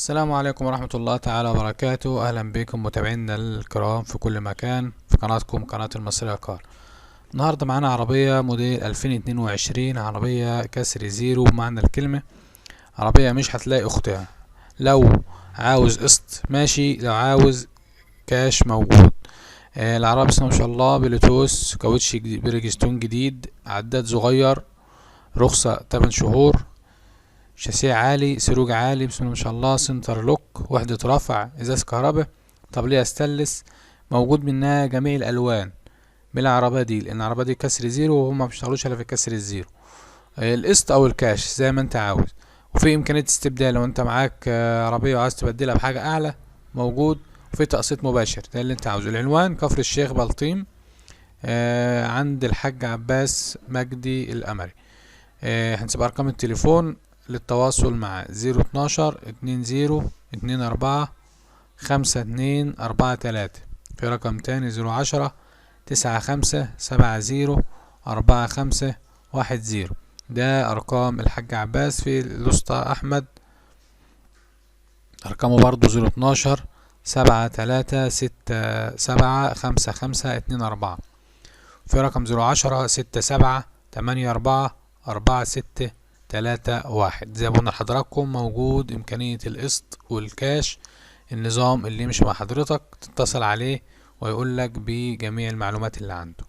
السلام عليكم ورحمة الله تعالى وبركاته. أهلا بكم متابعينا الكرام في كل مكان في قناتكم قناة المصرية كار. النهاردة معانا عربية موديل 2022، عربية كسر زيرو بمعنى الكلمة، عربية مش هتلاقي أختها. لو عاوز قسط ماشي، لو عاوز كاش موجود. العربية بسم الله ما شاء الله بلوتوث، كاوتش بريجستون جديد، عداد صغير، رخصة 8 شهور، شاسيه عالي، سروج عالي بسم الله ما شاء الله، center lock، وحدة رفع، ازاز كهرباء، طبلية ستانلس، موجود منها جميع الالوان بالعربية دي، لان العربية دي كسر زيرو وهما ما بيشتغلوش الا في كسر الزيرو. القسط او الكاش زي ما انت عاوز، وفي امكانية استبدال لو انت معاك عربية وعايز تبدلها بحاجة اعلى موجود، وفي تقسيط مباشر ده اللي انت عاوزه. العنوان كفر الشيخ بلطيم، عند الحاج عباس مجدي القمري. هنسيب ارقام التليفون للتواصل مع 012 20 24 52 43، في رقم تاني 010 95 70 45 10. ده أرقام الحاج عباس. في الأسطى أحمد أرقامه برضو 012 7 3 6 7 5 5 2 4، في رقم 010 6 7 8 4 4 6 3 1. زي ما قلنا لحضراتكم موجود إمكانية القسط والكاش، النظام اللي يمشي مع حضرتك تتصل عليه ويقول لك بجميع المعلومات اللي عنده.